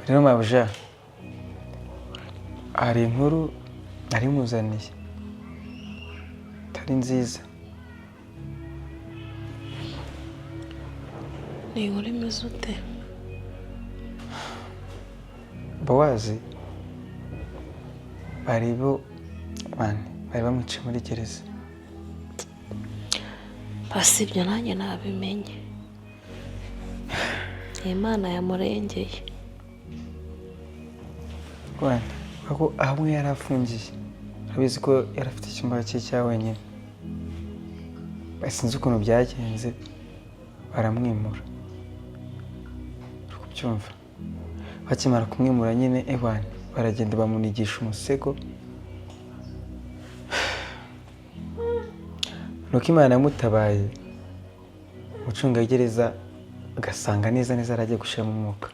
Rero mabuja, hari inkuru nari muzaniye itari nziza. Ni inkuru imeze ute? Bowazi bari bo bane bari bamwicaye muri gereza. Basi ibyo nanjye nabimenye. Imana yamurengeye. Wenda kuko hamwe yari afungiye, urabizi ko yari afite icyumba cye cya wenyine. Sinzi ukuntu byagenze baramwimura, uri kubyumva? Bakimara kumwimura nyine, ewana baragenda bamunigisha umusego. Nuko Imana yamutabaye, umucungagereza agasanga neza neza aragiye gushiramo umwuka.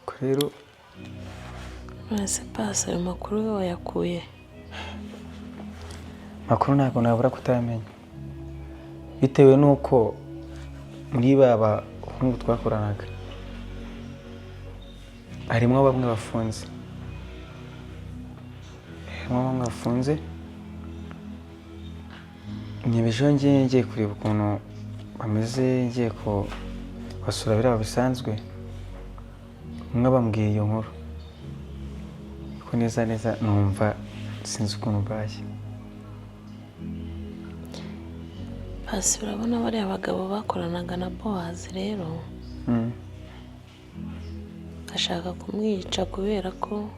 Ubwo rero None pasi, ayo makuru we wayakuye? Makuru ntabwo nabura kutayamenya, bitewe n'uko muri ba bahungu twakoranaga harimo bamwe bafunze, harimo bamwe bafunze. Niba ngiye ngiye kureba ukuntu bameze, ngiye kubasura biriya bisanzwe, umwe bambwiye iyo nkuru ko neza neza numva sinzi ukuntu mbaye. Pasi, urabona bariya bagabo bakoranaga na Bowazi rero ashaka kumwica kubera ko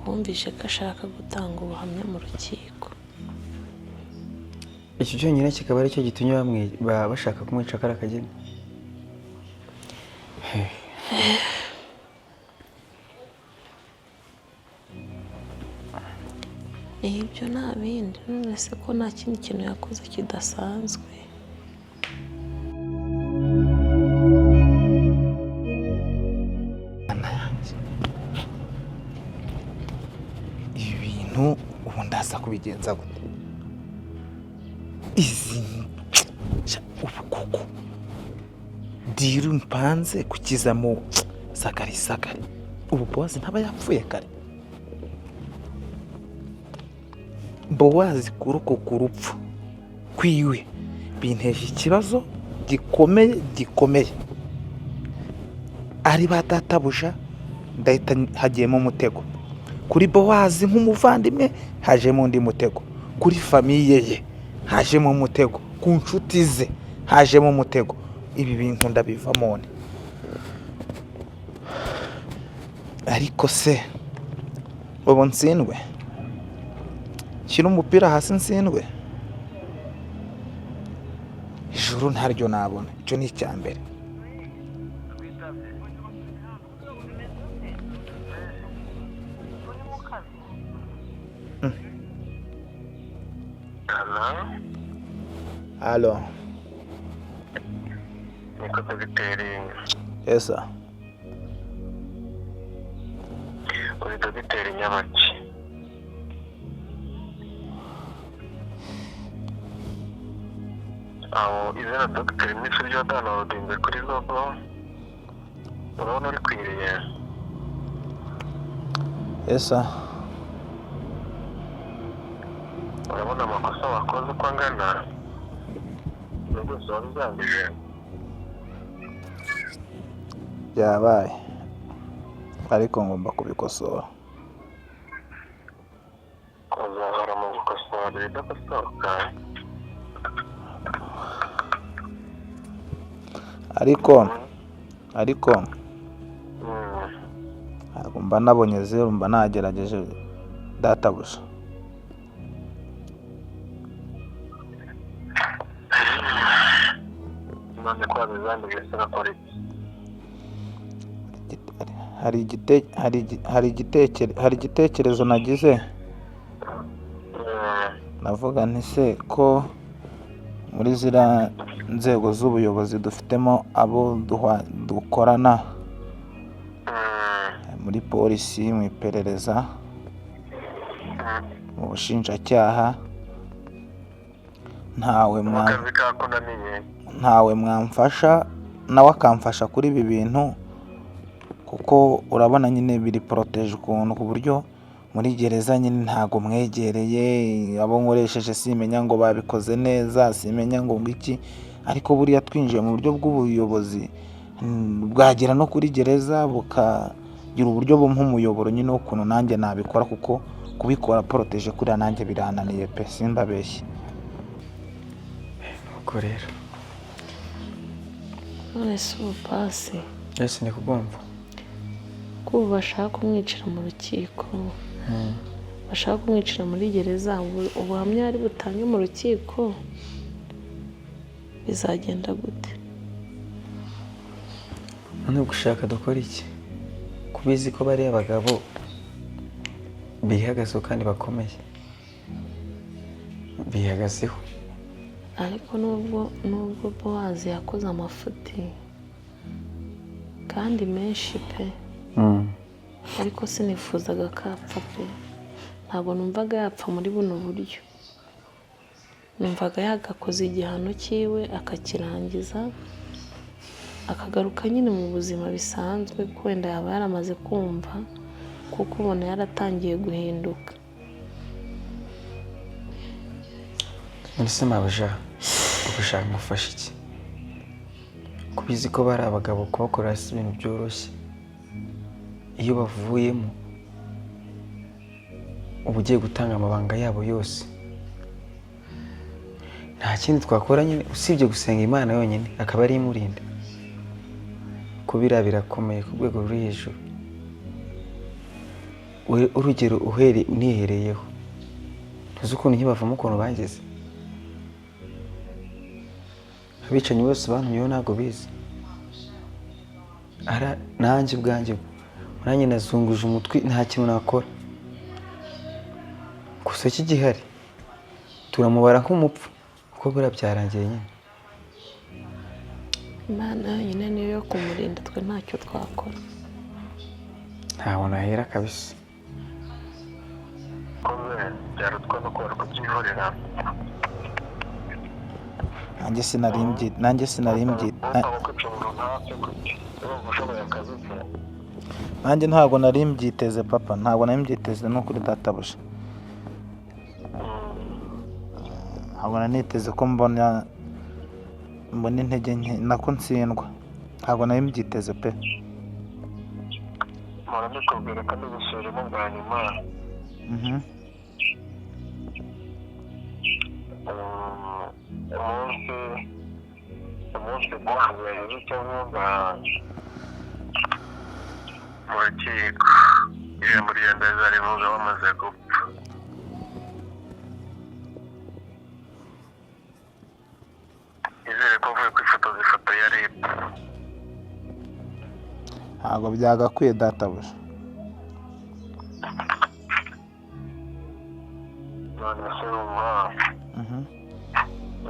bumvishe ko ashaka gutanga ubuhamya mu rukiko. Icyo cyonyine kikaba aricyo gitumye bashaka kumwica kariya kageni. Ni ibyo nta bindi. None se ko nta kindi kintu yakoze kidasanzwe? Ibi bintu ubu ndaza kubigenza gute? Izi sha, ubu koko deal mpanze kukizamo sagari sagari, ubu Bowazi ntaba yapfuye kare? Bowazi kurokoka urupfu kwiwe binteje ikibazo gikomeye gikomeye. Ari ba databuja ndahita hagiyemo umutego, kuri Bowazi nk'umuvandimwe hajemo undi mutego, kuri famille ye hajemo umutego, ku nshuti ze hajemo umutego. Ibi bintu ndabivamo nte? Ariko se ubu nsindwe, nshyire umupira hasi nsindwe? Ijuru ntaryo nabona, icyo ni icya mbere. Halo, Halo. Niko dogiteri. Yes sir. Uri dogiteri nyabaki? Aho izina dogiteri ni ryo downloadinze kuri Google, urabona urikwiriye? Yes sir. Urabona amakosa wakoze uko angana, ibyo byose wabizangije. Byabaye ariko ngomba kubikosora. Uzahora mu gukosora ibidakosoka. Ariko ntabwo mba nabonye zeru, mba nagerageje databuja. None ko wabizangije se nakora iki? Hari igitekerezo nagize, navuga nti se ko muri ziriya nzego z'ubuyobozi dufitemo abo dukorana muri polisi, mu iperereza, mu bushinjacyaha, ntawe Mu mwa kazi kakunaniye. Ntawe mwamfasha. nawe akamfasha kuri ibi bintu, kuko urabona nyine biri protégé ukuntu, ku buryo muri gereza nyine ntago mwegereye, abo nkoresheje simenya ngo babikoze neza, simenya ngo iki. Ariko buriya twinjiye mu buryo bw'ubuyobozi, bwagera no kuri gereza, bukagira uburyo bumpa umuyoboro nyine w'ukuntu nanjye nabikora, kuko kubikora protégé kuriya nanjye birananiye pe, simbabeshye. Nuko rero. None se ubu pasi, Yose ni kubumva. ko ubu bashaka kumwicira mu rukiko, bashaka kumwicira muri gereza, ubuhamya ari butange mu rukiko bizagenda gute? None gushaka dukora iki, kubizi ko bariya abagabo bihagazeho kandi bakomeye, bihagazeho. Ariko nubwo Bowazi yakoze amafuti kandi menshi pe, ariko sinifuzaga ko apfa pe. Ntabwo numvaga yapfa muri buno buryo. Numvaga yagakoze igihano cyiwe akakirangiza, akagaruka nyine mu buzima bisanzwe, ko wenda yaba yaramaze kumva, kuko ubona yaratangiye guhinduka. None se mabuja, ugushaka ngufasha iki, kubizi ko bari abagabo, kubakorera si ibintu byoroshye. Iyo bavuyemo uba ugiye gutanga amabanga yabo yose. Nta kindi twakora nyine usibye gusenga Imana yonyine akaba ariyo imurinda, ko biriya birakomeye ku rwego ruri hejuru. Urugero uhere unihereyeho, ntuzi ukuntu nkibavamo ukuntu bageze. Abicanyi bose bantumyeho ntabwo bizi. Nanjye ubwanjye, nanjye nazunguje umutwe, nta kintu nakora. Gusa kigihari turamubara nk'umupfu, kuko buriya byarangiye nyine. Imana yonyine niyo yo kumurinda, twe ntacyo twakora. Ntaho nahera kabisa. Koze byarutwa no kubara kubyihorera. Nanjye sinari mbyi Utaba kwica umuntu ntapfe gute? Urumva ushoboye akazi se? Nanjye ntabwo nari mbyiteze papa, ntabwo nari mbyiteze n'ukuri databuja. Ntabwo nari niteze ko mbona intege nke, nako ntsindwa, ntabwo nari mbyiteze pe. Mpora mbikubwira kandi bisubiremo bwa nyuma. Umunsi Bowazi yagize icyo avuga mu rukiko, ijambo rya mbere azarivuga bamaze gupfa. Nizere ko avuye kwifotoza ifoto ya RIB. Ntabwo byagakwiye databuja. None se wumva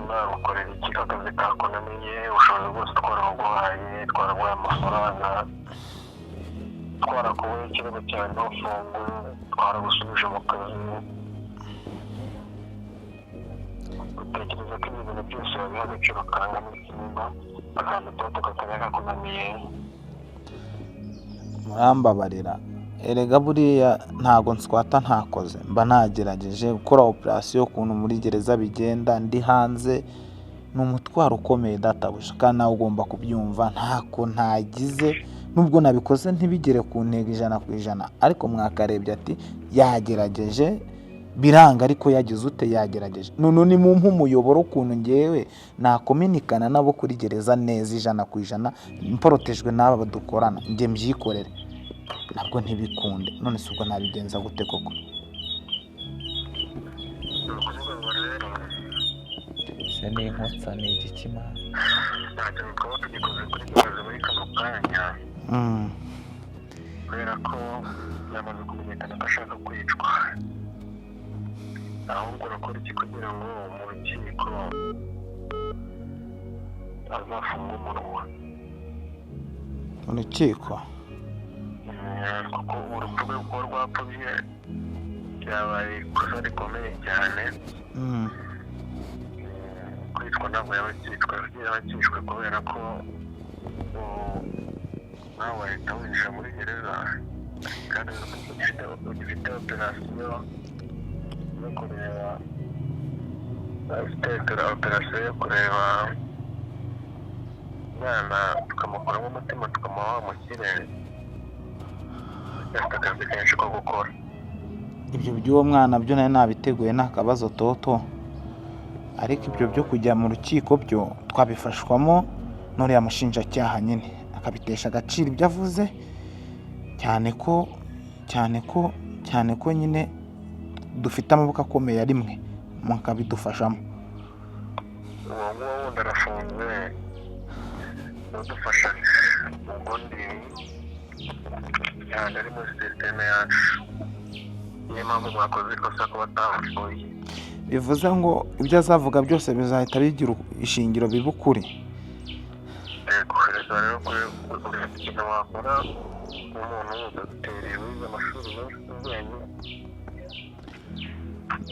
nagukorera iki? Akazi kakunaniye, ubushobozi bwose twarabuguhaye, twaraguhaye amafaranga, twarakubuye ikirego cyawe ntufungwe, twaragusubije mu kazi. Utekereza ko ibi bintu byose wabiha agaciro kangana iki, nimba akantu toto kakaba kakunaniye? Murambabarira erega, buriya ntabwo nswata ntakoze, mba nagerageje gukora operasiyo. Ukuntu muri gereza bigenda ndi hanze ni umutwaro ukomeye databuja, kandi nawe ugomba kubyumva. Ntako ntagize, nubwo nabikoze ntibigere ku ntego 100%, ariko mwakarebye ati yagerageje biranga, ariko yagize ute, yagerageje. None ni mumpe umuyoboro ukuntu ngewe nakominikana nabo kuri gereza neza 100%, mporotejwe n'aba dukorana, njye mbyikorere, nabwo ntibikunde. None se ubwo nabigenza gute koko? Ni ukuvuga ngo rero Se ni inkotsa ni igikima? Nta kintu twaba tugikoze kuri Bowazi muri kano kanya, kubera ko yamaze kumenyekana ko ashaka kwicwa. Ahubwo urakora iki kugira ngo mu rukiko azafunge umunwa? Urukiko? Kuko urupfu rwe kuba rwapfubye byabaye ikosa rikomeye cyane. Kwicwa ntabwo yaba akicwe, kubera ko Nawe wahita winjira muri gereza kandi ugifite operasiyo yo kureba, ufite operasiyo yo kureba umwana tukamukuramo umutima tukamuha wa mukire. Afite akazi kenshi ko gukora. Ibyo by'uwo mwana byo nari nabiteguye, nta kabazo Toto, ariko ibyo byo kujya mu rukiko byo twabifashwamo n'uriya mushinjacyaha nyine, akabitesha agaciro ibyo avuze, cyane ko nyine dufite amaboko akomeye ari mwe mukabidufashamo. Uwo nguwo wundi arafunze, udufasha ubundi cyane ari muri sisiteme yacu, niyo mpamvu mwakoze ikosa kuba atapfuye. Bivuze ngo ibyo azavuga byose bizahita bigira ishingiro, biba ukuri. Kohereza rero kuri ikintu wakora nk'umuntu w'umudogiteri wize amashuri menshi ubwenge.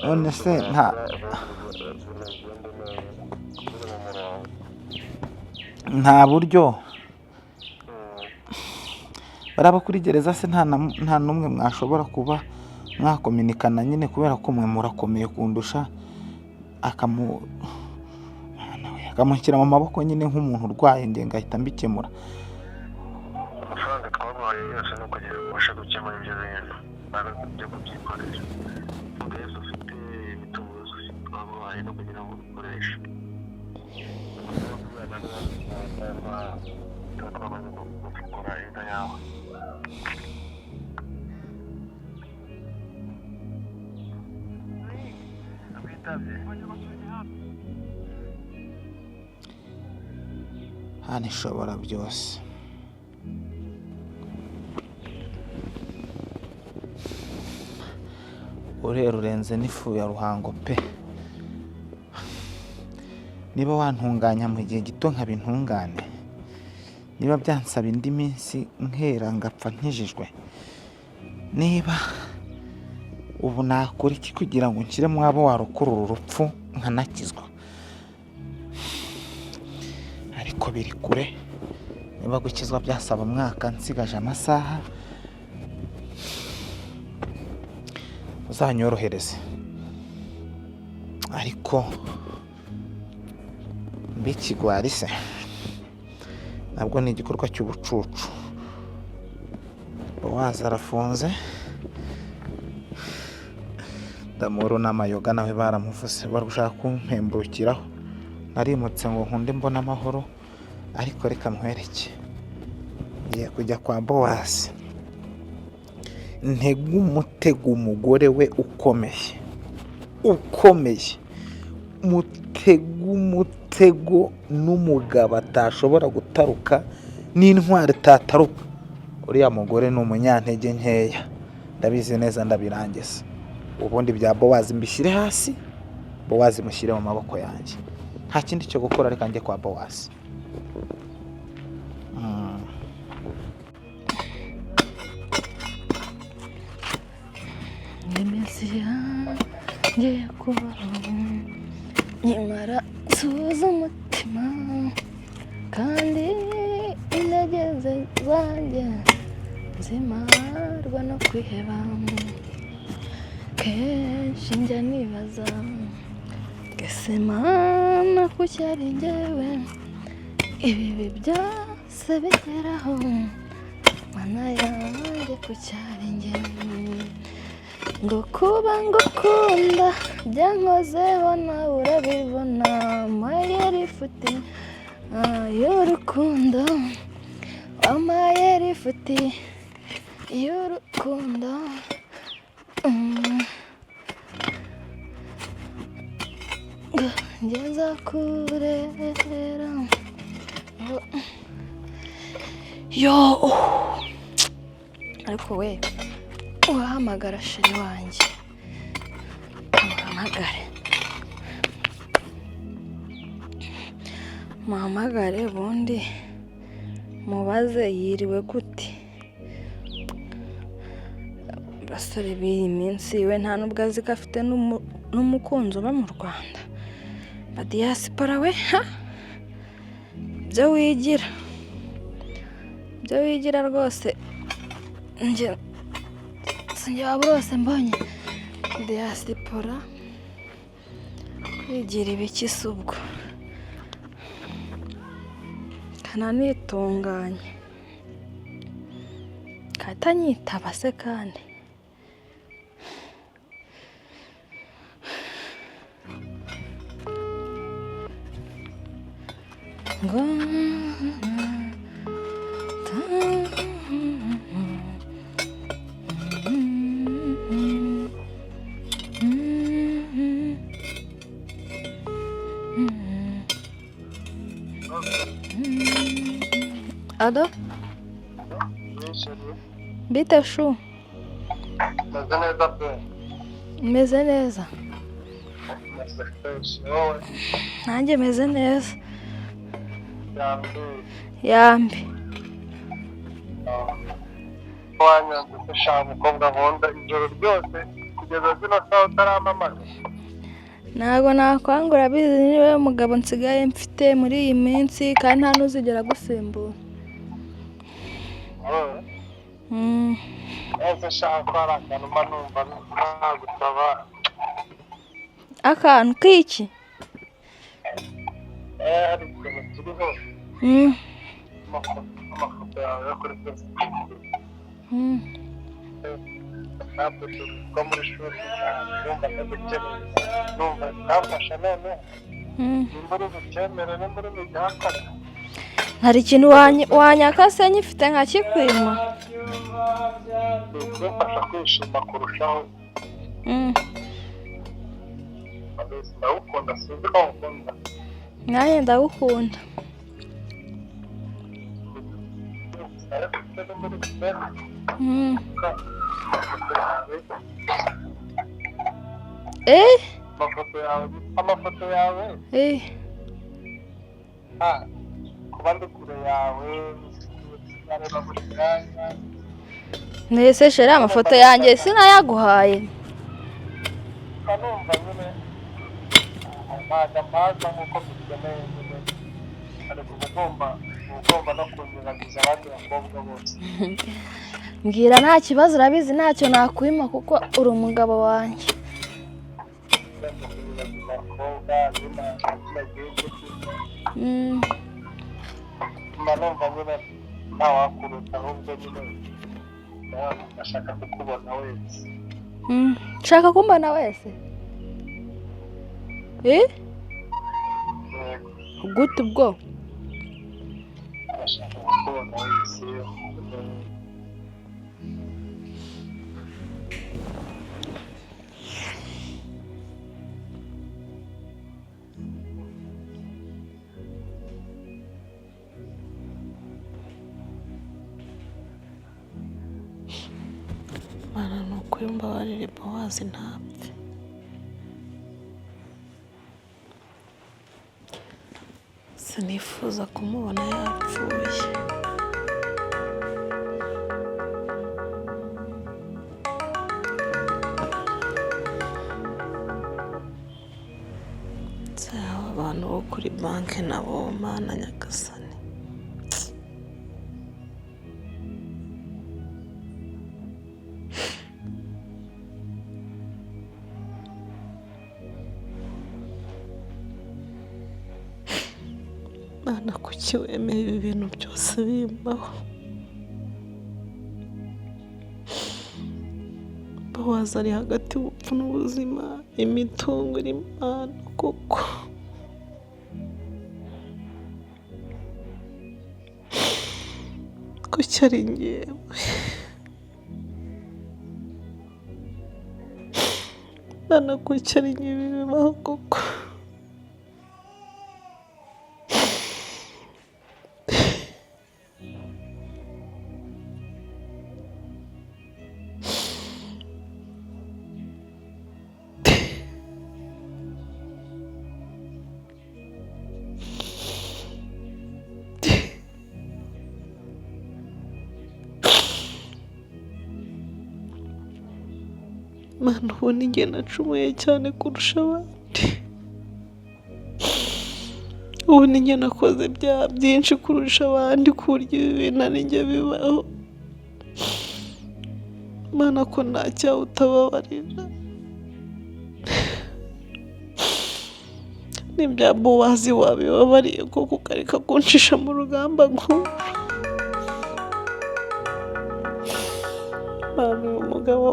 None se nta Biri mu murongo. Nta buryo baraba kuri gereza se, nta n'umwe mwashobora kuba mwakominikana nyine, kubera ko mwe murakomeye kundusha, akamu Mana we, akamushyira mu maboko nyine nk'umuntu urwaye, njye ngahita mbikemura? Amafaranga twaguhaye yose ni ukugira ngo ubashe gukemura ibyo bintu, ntabwo byo kubyikorera. Mbese ufite imitungo yose ufite twaguhaye no kugira ngo ubikoreshe, tuba twamaze gucukura inda yawe. Hano ishobora byose. Urera urenze n'ifu ya Ruhango pe! Niba wantunganya mu gihe gito nkaba intungane, niba byansaba indi minsi nkera ngapfa nkijijwe, niba ubu nakora iki kugira ngo nshyire mu abo warokora uru rupfu nkanakizwa? Ariko biri kure. Niba gukizwa byasaba umwaka, nsigaje amasaha, uzanyorohereze. Ariko mbe ikigwari se nabwo ni igikorwa cy'ubucucu. Bowazi arafunze, Damuru n'amayoga nawe baramuvuze, bari gushaka kumpembukiraho. Narimutse ngo nkunde mbone amahoro, ariko reka nkwereke, ngiye kujya kwa Bowazi ntege umutego umugore we ukomeye, ukomeye, mutega umutego n'umugabo atashobora gutaruka, n'intwari itataruka. Uriya mugore ni umunyantege nkeya, ndabizi neza, ndabirangiza. Ubundi bya Bowazi mbishyire hasi, Bowazi mushyire mu maboko yanjye. Nta kindi cyo gukora, reka njye kwa Bowazi. Iminsi yanjye yo kubaho nyimara nsuhuza umutima, kandi intege zanjye zimarwa no kwiheba. Kenshi njya nibaza: ese Mana, kuki ari njyewe ibibi byose bigeraho? Mana yanjye, kuki ari njyewe? Ngo kuba ngukunda byankozeho, nawe urabibona. Mayeri ifuti y'urukundo, amayeri ifuti y'urukundo. Ngo njye nzakurera yo. Ariko we, urahamagara chéri wanjye, muhamagare, muhamagare, ubundi mubaze yiriwe gute. Abasore b'iyi minsi we, nta nubwo azi ko afite n'umukunzi uba mu Rwanda. Ba diaspora we, ha, ibyo wigira. Ibyo wigira rwose, njye sinjye waba urose mbonye diaspora. Kwigira ibiki se ubwo? Kananitunganye katanyitaba se kandi. Ngo Ado, bite shu? Meze neza pe. Meze neza. Meze fresh, wowe? Nanjye meze neza. Yambi. Yambi. Wanyanze se sha mukobwa nkunda, ijoro ryose kugeza zino saha utarampamagara? Ntabwo nakwanga, urabizi niwe mugabo nsigaye mfite muri iyi minsi, kandi nta n'uzigera agusimbura. Wowe? Ese sha, ko hari akantu mba numva nagusaba? Akantu k'iki? Eh, hari ikintu kiriho. Amafoto yawe yo kuri Facebook, natwe two muri shuri, numva ndagukeneye, numva kamfasha noneho. Nimba uri bucyemere, nimba uri bugihakane. Hari ikintu wanyaka se nyifite nkakikwima? Ni ukumfasha kwishima kurushaho. Ndagukunda, sinzi ko ngukunda. Nanjye ndagukunda. Ariko se nimba uri bucyemere, amafoto yawe. Eh? Amafoto yawe, amafoto yawe. Ah, kuba ndi kure yawe sinareba buri kanya. Nese chéri, amafoto yanjye sinayaguhaye? Mba numva nyine ntabwo mpaza nk'uko mbikeneye nyine, ariko uba ugomba no kunyibagiza abandi bakobwa bose. Mbwira, nta kibazo, urabizi ntacyo nakwima kuko uri umugabo wanjye. Ugomba kunyibagiza abakobwa nyine kino gihugu. Mba numva nyine ntawakuruta, ahubwo nyine ndashaka kukubona wese. Nshaka kumbona wese, eh? Yego. Gute ubwo? Ndashaka kukubona wese. Mana, ni ukuri mbabarire Bowazi ntapfe. Sinifuza kumubona yapfuye. Aba abantu bo kuri banki nabo, Mana nyagasani. Mana, kuki wemeye ibi bintu byose bimbaho? Bowazi ari hagati y'urupfu n'ubuzima, imitungo iri Mana koko. Kuki ari njyewe? Mana, kuki ari njyewe bibaho koko? Mana, ubu ni njye nacumuye cyane kurusha abandi. Ubu ni njye nakoze ibyaha byinshi kurusha abandi, ku buryo ibi bintu ari njye bibaho. Mana, ko nta cyaha utababarira. N'ibya Bowazi wabibabariye koko, ukareka kuncisha mu rugamba nk'uru. Mana, uyu mugabo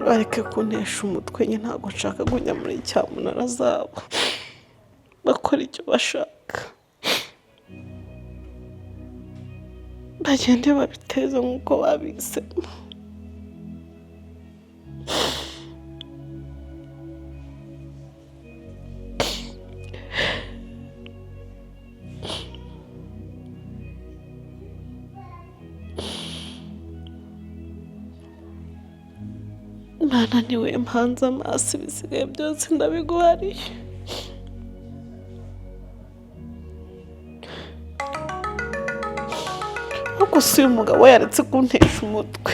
bareke kuntesha umutwe, njye ntabwo nshaka kujya muri cyamunara zabo, bakora icyo bashaka, bagende babiteze nk'uko babisemo. Mana, niwe mpanze amaso, ibisigaye byose ndabiguhariye. Ariko si uyu mugabo yaretse kuntesha umutwe.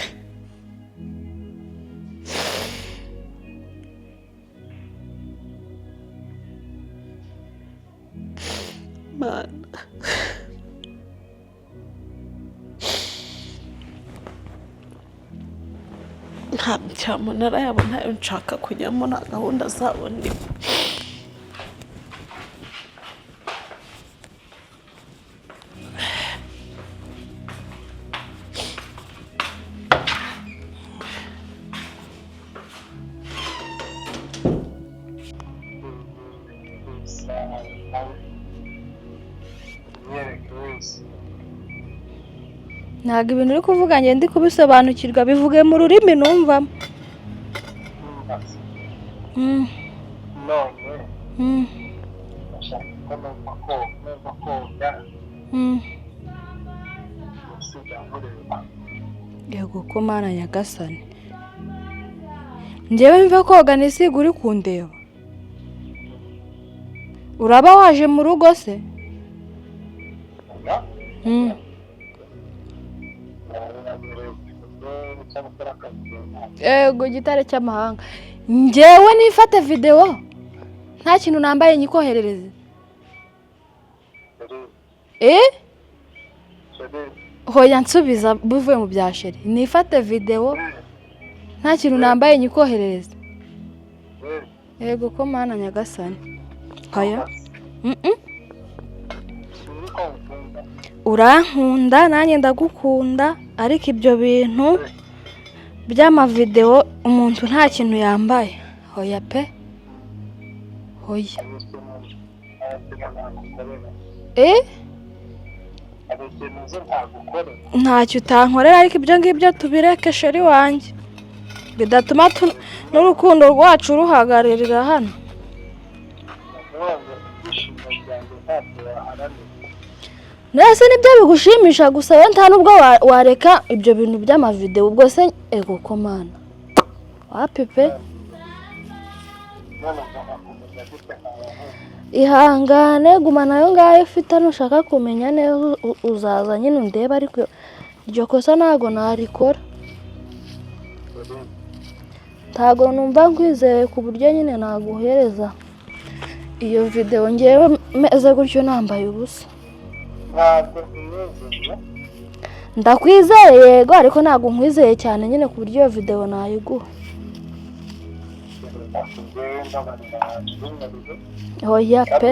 Mana, nta cyamunara yabo ntayo nshaka kujyamo, nta gahunda zabo ndimo. Ntabwo ibintu uri kuvuga njye ndi kubisobanukirwa, bivuge mu rurimi numvamo. None ndashaka ko numva koga gusiga nkureba. Yego ko Mana nyagasani, njyewe mve koga nisiga uri kundeba? Uraba waje mu rugo se? Yego, gitare cy'amahanga, njyewe nifate videwo nta kintu nambaye nyikoherereze? Hoya nsubiza bivuye mu bya chéri, nifate videwo nta kintu nambaye nyikoherereze? Yego ko Mana nyagasani, hoya urankunda nanjye ndagukunda, ariko ibyo bintu by'amavidewo umuntu nta kintu yambaye, hoya pe, hoya. Ntacyo utankorera, ariko ibyo ngibyo tubireke chéri wanjye, bidatuma n'urukundo rwacu ruhagararira hano. Nese nibyo bigushimisha gusa, we nta nubwo wareka ibyo bintu by'amavidewo ubwo se? Ego ko Mana, wapi pe, ihangane, gumana ayo ngayo ufite, nushaka kumenya neza uzaza nyine undebe, ariko iryo kosa ntago narikora. Ntago numva nkwizeye ku buryo nyine naguhereza iyo videwo ngewe meze gutyo nambaye ubusa. Ndakwizeye yego, ariko ntabwo nkwizeye cyane nyine ku buryo iyo videwo nayiguha. Hoya pe,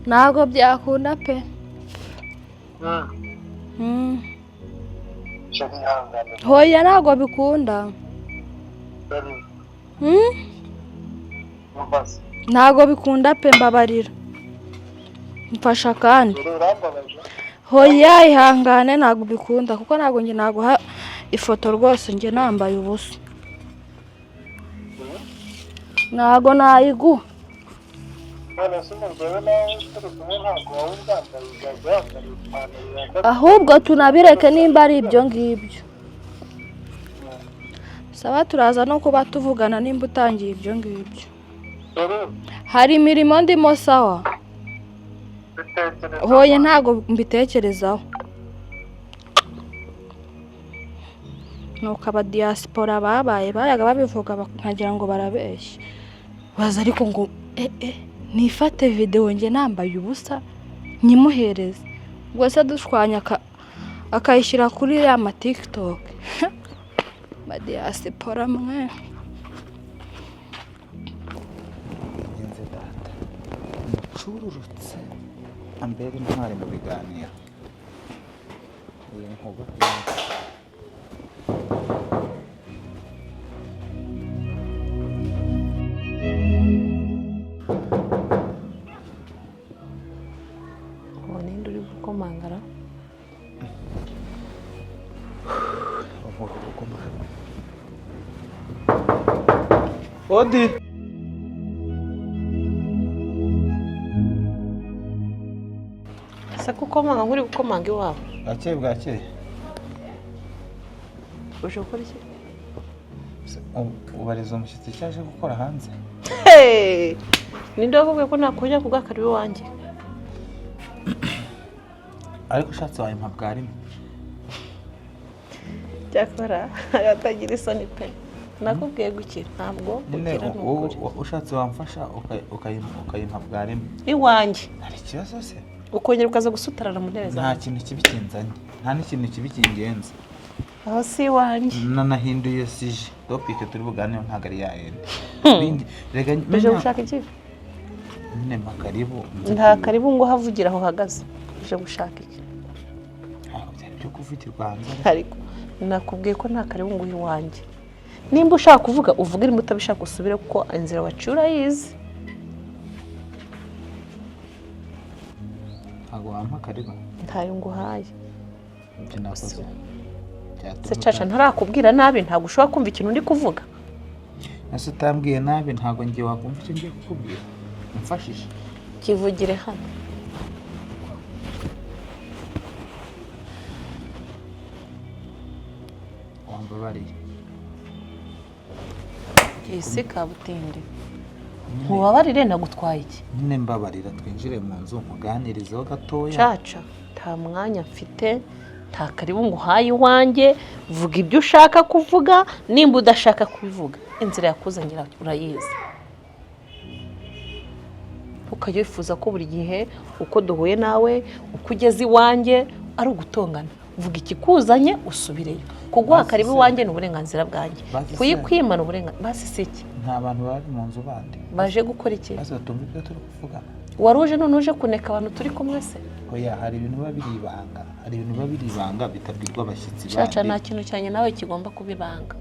ntabwo byakunda pe. Hoya ntabwo bikunda, ntabwo bikunda pe, mbabarira, mfasha kandi. Hoya ihangane, ntabwo bikunda kuko ntabwo njye naguha ifoto rwose njye nambaye ubusa, ntabwo nayiguha. Ahubwo tunabireke nimba ari ibyo ngibyo. Saba turaza no kuba tuvugana nimba utangiye ibyo ngibyo. Hari imirimo ndimo sawa. Hoye ntago mbitekerezaho. Nuko aba diaspora babaye bayaga babivuga nkagira ngo barabeshya. Baza ariko ngo nifate video nge nambaye ubusa nyimuhereze. Ubwo se dushwanya akayishyira kuri ya ma TikTok. Ba diaspora mwe. Ngenze data mucururutse ambere intwari mu biganiro. Iyi nkuba Ubu ninde uri gukomangara? Odi. Ese gukomanga nk'uri gukomanga iwabo? Bwakeye bwakeye. Uje gukora iki? Ubariza umushyitsi icyo aje gukora hanze. Ninde wakubwiye ko nakongera kugakarira iwanjye? Ariko ushatse wayimpa bwa rimwe. Cyakora atagira isoni pe. Nakubwiye gukira ntabwo gukira ni ukuri. Ushatse wamfasha ukayimpa bwa rimwe. Iwanjye. Hari ikibazo se? Ukongera ukaza gusutarara mu ntebe zawe. Nta kintu kibi kinzanye, nta n'ikintu kibi kingenza. Aho si iwanjye. Nanahinduye sije. Topike turi buganire ntabwo ari yayindi. Rega uje gushaka iki? Nyine mpa karibu. Nta karibu ngo havugira aho uhagaze. Uje gushaka iki? Ntabwo byari byo kuvugirwa hanze. Ariko nakubwiye ko nta karibu ngo iwanjye. Nimba ushaka kuvuga uvuge, nimba utabishaka usubire kuko inzira waciye urayizi. Ntabwo wampa karibu. Ntayo nguhaye. Ibyo nakoze. Se Caca ntarakubwira nabi, ntabwo ushobora kumva ikintu ndi kuvuga. Ese utambwiye nabi ntabwo ngiye wakumva icyo ngiye kukubwira. Umfashije. Kivugire hano. Wambabariye. Isi kabutinde. Nkubabarire nagutwaye iki? Nyine mbabarira twinjire mu nzu nkuganirizeho gatoya. Caca nta mwanya mfite, nta karibu nguhaye iwanjye, vuga ibyo ushaka kuvuga, nimba udashaka kubivuga inzira yakuzanye urayizi. Ukajya wifuza ko buri gihe uko duhuye nawe uko ugeze iwanjye ari ugutongana. Vuga ikikuzanye usubireyo. Kuguha karibu iwanjye ni uburenganzira bwanjye, kuyikwima ni uburenganzira. Basi si iki? Nta bantu bari mu nzu bandi baje gukora iki? Basi batumva ibyo turi kuvugana. Wari uje none uje kuneka abantu turi kumwe se? Oya, hari ibintu biba biri ibanga, hari ibintu biba biri ibanga bitabwirwa abashyitsi bandi. Caca nta kintu cyanjye nawe kigomba kuba ibanga,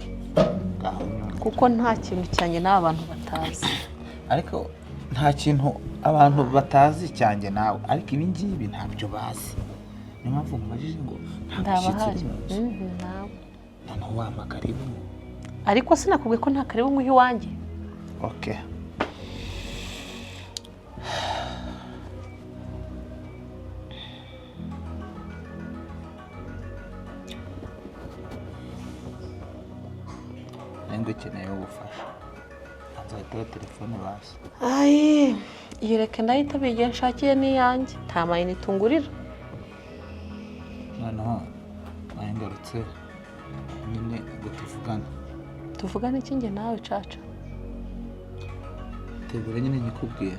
kuko nta kintu cyanjye nawe abantu batazi. Ariko nta kintu abantu batazi cyanjye nawe, ariko ibi ngibi ntabyo bazi. Niyo mpamvu nkubajije ngo nta mushyitsi uri mu nzu. Noneho wampa karibu. Ariko sinakubwiye ko nta karibu nguha iwanjye. Okay. Nengo ukeneye ubufasha. Nzahita telefone basi. Ayi, yereke ndahita igihe nshakiye n'iyanjye. Nta mayinite ungurira. Noneho nahengarutse nyine ngo tuvugane. Tuvugane iki njye nawe Caca? Tegura nyine nyikubwira.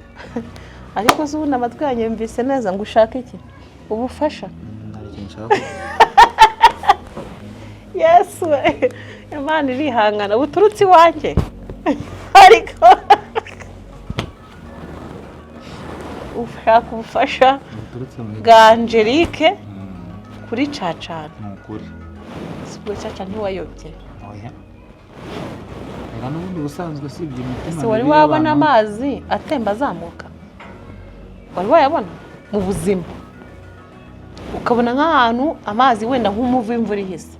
Ariko se ubundi amatwi yanjye yumvise neza ngo ushake iki? Ubufasha? Hari ikintu nshaka. Yesu, Imana irihangana buturutse iwanjye. Ariko ushaka ubufasha bwa Angelique kuri Cacana. Ni ukuri. Ubwo Caca ntiwayobye. Oya. Reka n'ubundi busanzwe si ibyo imitima. Ese wari wabona amazi atemba azamuka? Wari wayabona mu buzima? Ukabona nk'ahantu amazi wenda nk'umuvu w'imvura ihise,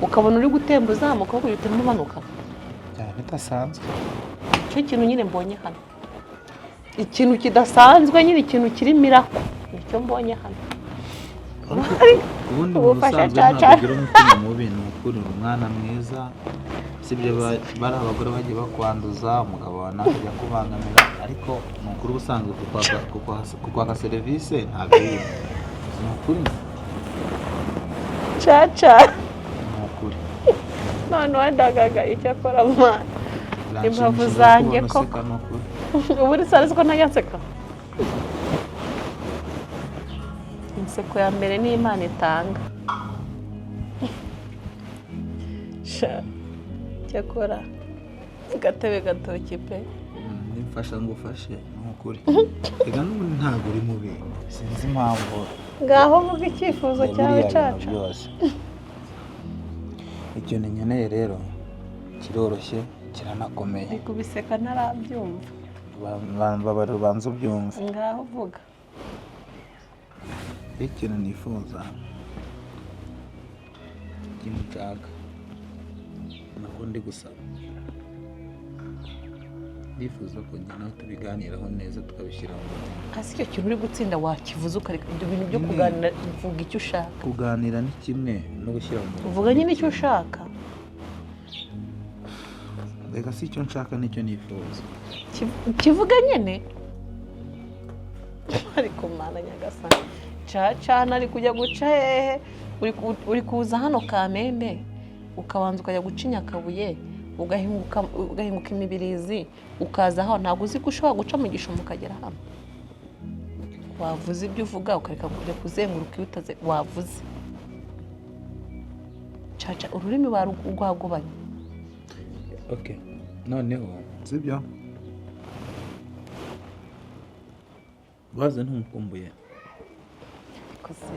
ukabona uri gutemba uzamuka kuko utemba umanuka. Byaba bidasanzwe. Icyo kintu nyine mbonye hano, ikintu kidasanzwe nyine, ikintu kiri mirako, nicyo mbonye hano. Ubundi mu Ubufasha busanzwe Caca. ntabwo ugira umutima mubi, ni ukuri uri umwana mwiza. Sibyo, bari abagore bagiye bakwanduza, umugabo wawe nawe akajya kubangamira, ariko ni ukuri ubusanzwe kukwaka serivisi ntabwo iri. Ni ukuri. Caca. Ni ukuri. None wandagaga icyo akora mana. Imbavu Biranshimishije zanjye kubona koko. useka, ni ukuri. Ubu uri sare ko ntajya nseka. Inseko ya mbere ni Imana itanga. Sha, cyakora gatebe gatoki pe. Nimfasha ngufashe, ni ukuri. Reka n'ubundi ntabwo uri mubi, sinzi impamvu. Ngaho vuga icyifuzo cyawe biriya bintu Caca. byose. Ikintu nkeneye rero kiroroshye, kiranakomeye. Ndi kubiseka ntarabyumva. Babarira, ubanza ubyumve. Ngaho vuga. Ikintu nifuza, ikintu nshaka, nako ndi gusaba, ndifuza ko njye nawe tubiganiraho neza, tukabishyira mu murongo. Hasi icyo kintu uri gutsinda wakivuze ukareka ibyo bintu byo kuganira, vuga icyo ushaka. Kuganira ni kimwe no gushyira mu murongo. Uvuga nyine icyo ushaka. Reka si icyo nshaka nicyo nifuza. Kivuga nyine. Ariko Mana nyagasani, Cacana ari kujya guca hehe? Uri kuza hano Kamembe, ukabanza ukajya guca i Nyakabuye, ugahinguka imibirizi, ukaza hano. Ntabwo uzi ko ushobora guca mu Gishumo ukagera hano? Wavuze ibyo uvuga ukareka kujya kuzenguruka iyo utaze. Wavuze Caca, ururimi rwagubanye. Okay, noneho sibyo, waze ntumukumbuye? Koze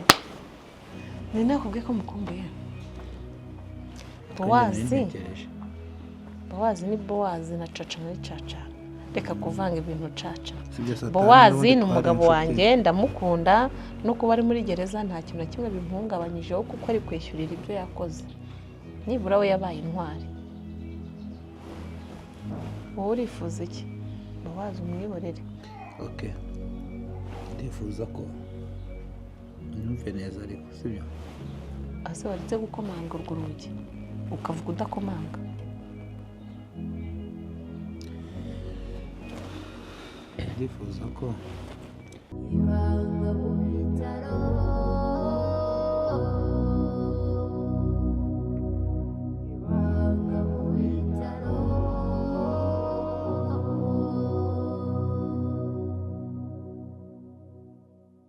ni nakubwiye ko mukumbuye Bowazi. Ntekereje. Bowazi ni Bowazi na Caca ni Caca, reka kuvanga ibintu Caca. Sibyo, Satani Bowazi n'ubundi ni umugabo twari inshuti. wanjye, ndamukunda, no kuba ari muri gereza nta kintu na kimwe bimuhungabanyijeho, kuko ari kwishyurira ibyo yakoze. Nibura we yabaye intwari. Wowe urifuza iki? Bowazi umwihorere. Okay, ndifuza ko unyumve neza ariko, sibyo? Ase waretse gukomanga urwo rugi ukavuga udakomanga? Ndifuza ko Ibanga.